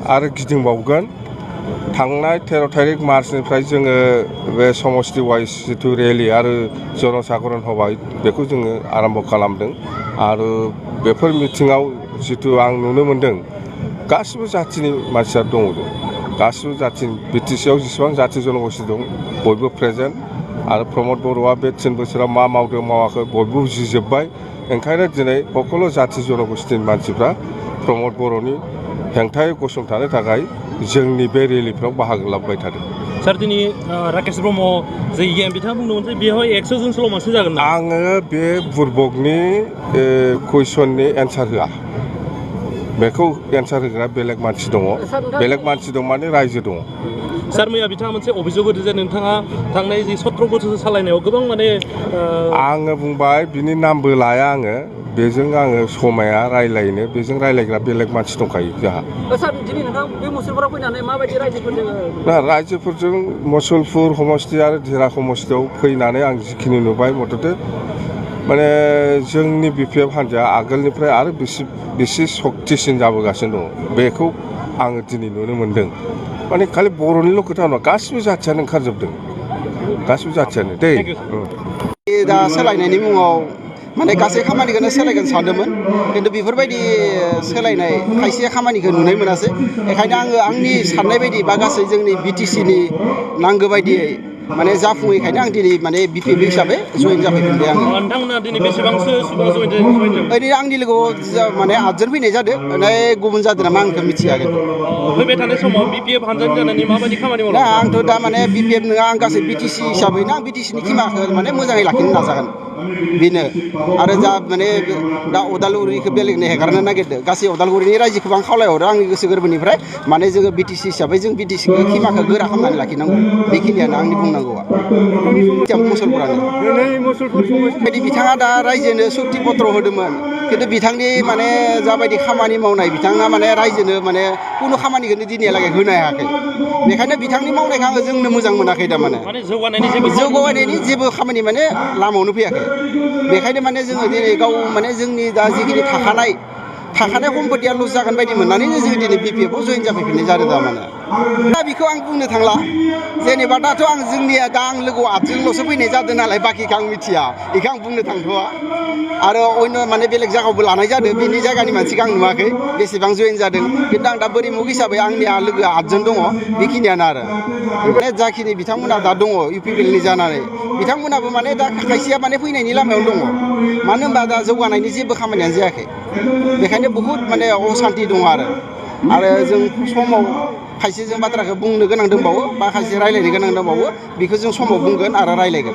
आरो गिदिंबावगोन थांनाय 13 तारिख मार्चनिफ्राय जोङो बे समष्टि वाइज जिथु रेलि आरो जनसागरन सभा बेखौ जोङो आरम्भ खालामदों आरो बेफोर मिटिङाव जिथु आं नुनो मोन्दों गासिबो जाथिनि मानसिया दङ गासिबो जाथिनि बिटिसिआव जेसेबां जाथि जनगोष्ठी दं बयबो प्रेजेन्ट आरो प्रमद बर'आ बे 3 बोसोराव मा मावदों मावाखै बयबो बुजिजोब्बाय ओंखायनो दिनै सकल जाथि जनगोष्ठीनि मानसिफ्रा प्रमद बर'नि हेंथायै गसंथानो थाखाय जोंनि बे रेलिफ्राव बाहागो लाबाय थादों। सार दिनै राकेश ब्रह्म जे बिथाङा बुंदोंमोन जे बेवहाय 100 जन सल'मासो जागोन ना? आङो बे बुरबकनि कुइसननि एन्सार होआ बेखौ एन्सार होग्रा बेलेग मानसि दङ बेलेग मानसि दं माने रायजो दङ। सार मैया बिथाङा मोनसे अभियोग होदों जे नोंथाङा थांनाय जि 17 बोसोर सालायनायाव गोबां माने आङो बुंबाय बिनि नामबो लाया आङो बेजों आङो समाया रायलायनो बेजों रायलायग्रा बेलेग मानसि दंखायो जोंहा। सार दिनै नोंथां बे मुसलपुराव फैनानै माबायदि रायजोफोरजों ना रायजोफोरजों मुसलपुर समष्टि आरो दिरा समष्टियाव फैनानै आं जिखिनि नुबाय मथथे माने जोंनि बिपिएफ हान्जाया आगोलनिफ्राय आरो बेसे सक्तिसिन जाबोगासिनो दङ बेखौ आङो दिनै नुनो मोन्दों। माने खालि बर'निल' खोथा नङा गासिबो जाथियानो ओंखारजोबदों गासिबो जाथियानो दै। दा सोलायनायनि मुङाव माने गासै खामानिखौनो सोलायगोन सानदोंमोन खिन्थु बेफोरबायदि सोलायनाय खायसे खामानिखौ नुनाय मोनासै बेखायनो आङो आंनि साननाय बायदि बा गासै जोंनि बिटिसिनि नांगौ बायदियै माने जाफुङैखायनो आं दिनै माने बिपिएफ हिसाबै जइन जाफैफिनबाय आङो। नोंथांमोना दिनै बेसेबांसो सुबुङा जइन जादों? ओरैनो आंनि लोगोआव माने 8 जन फैनाय जादों ओमफ्राय गुबुन जादों नामा आंखौ मिथिया खिन्थु। फैबाय थानाय समाव बिपिएफ हानजानि जानानै माबायदि खामानि मावो? ना आंथ' दा माने बिपिएफ नङा आं गासै बिटिसि हिसाबैनो आं बिटिसिनि खिमाखौ माने मोजाङै लाखिनो नाजागोन बेनो आरो जा माने दा उदालगुरिखौ बेलेगनो हेगारनो नागिरदों गासै उदालगुरिनि रायजोखौबो आं खावलायहरो आंनि गोसो गोरबोनिफ्राय माने जोङो बिटिसि हिसाबै जों बिटिसिखौ खिमाखौ गोरा खालामनानै लाखिनांगौ बेखिनियानो आंनि बुंनांगौआ। मुसलपुरानो बायदि बिथाङा दा रायजोनो सुक्ति पत्र होदोंमोन खिन्थु बिथांनि माने जाबायदि खामानि मावनाय बिथाङा माने रायजोनो माने खुनु खामानिखौनो दिनैहालागै होनो हायाखै बेखायनो बिथांनि मावनायखौ आङो जोंनो मोजां मोनाखै थारमाने जौगानायनि जेबो खामानि माने लामायावनो फैयाखै बेखायनो माने जोङो दिनै गाव माने जोंनि दा जिखिनि थाखानाय सम्पतिया लस जागोन बायदि मोननानैनो जों दिनै बिपिएफआव जइन जाफैफिननाय जादों थारमाने। दा बेखौ आं बुंनो थांला जेनेबा दाथ' आं जोंनिया दा आं लोगोआव 8 जनल'सो फैनाय जादों नालाय बाखिखौ आं मिथिया बेखौ आं बुंनो थांथ'वा आरो अन्य माने बेलेग जायगायावबो लानाय जादों बिनि जायगानि मानसिखौ आं नुवाखै बेसेबां जइन जादों खिन्थु आं दा बोरिमुख हिसाबै आंनिया लोगोआ 8 जन दङ बेखिनियानो आरो माने जाखिनि बिथांमोना दा दङ इउपिपिएलनि जानानै बिथांमोनाबो माने दा खायसेया माने फैनायनि लामायावनो दङ मानो होनबा दा जौगानायनि जेबो खामानियानो जायाखै बेखायनो बहुद माने असान्ति दङ आरो जों समाव खायसे जों बाथ्राखौ बुंनो गोनां दंबावो बा खायसे रायलायनो गोनां दंबावो बेखौ जों समाव बुंगोन आरो रायलायगोन।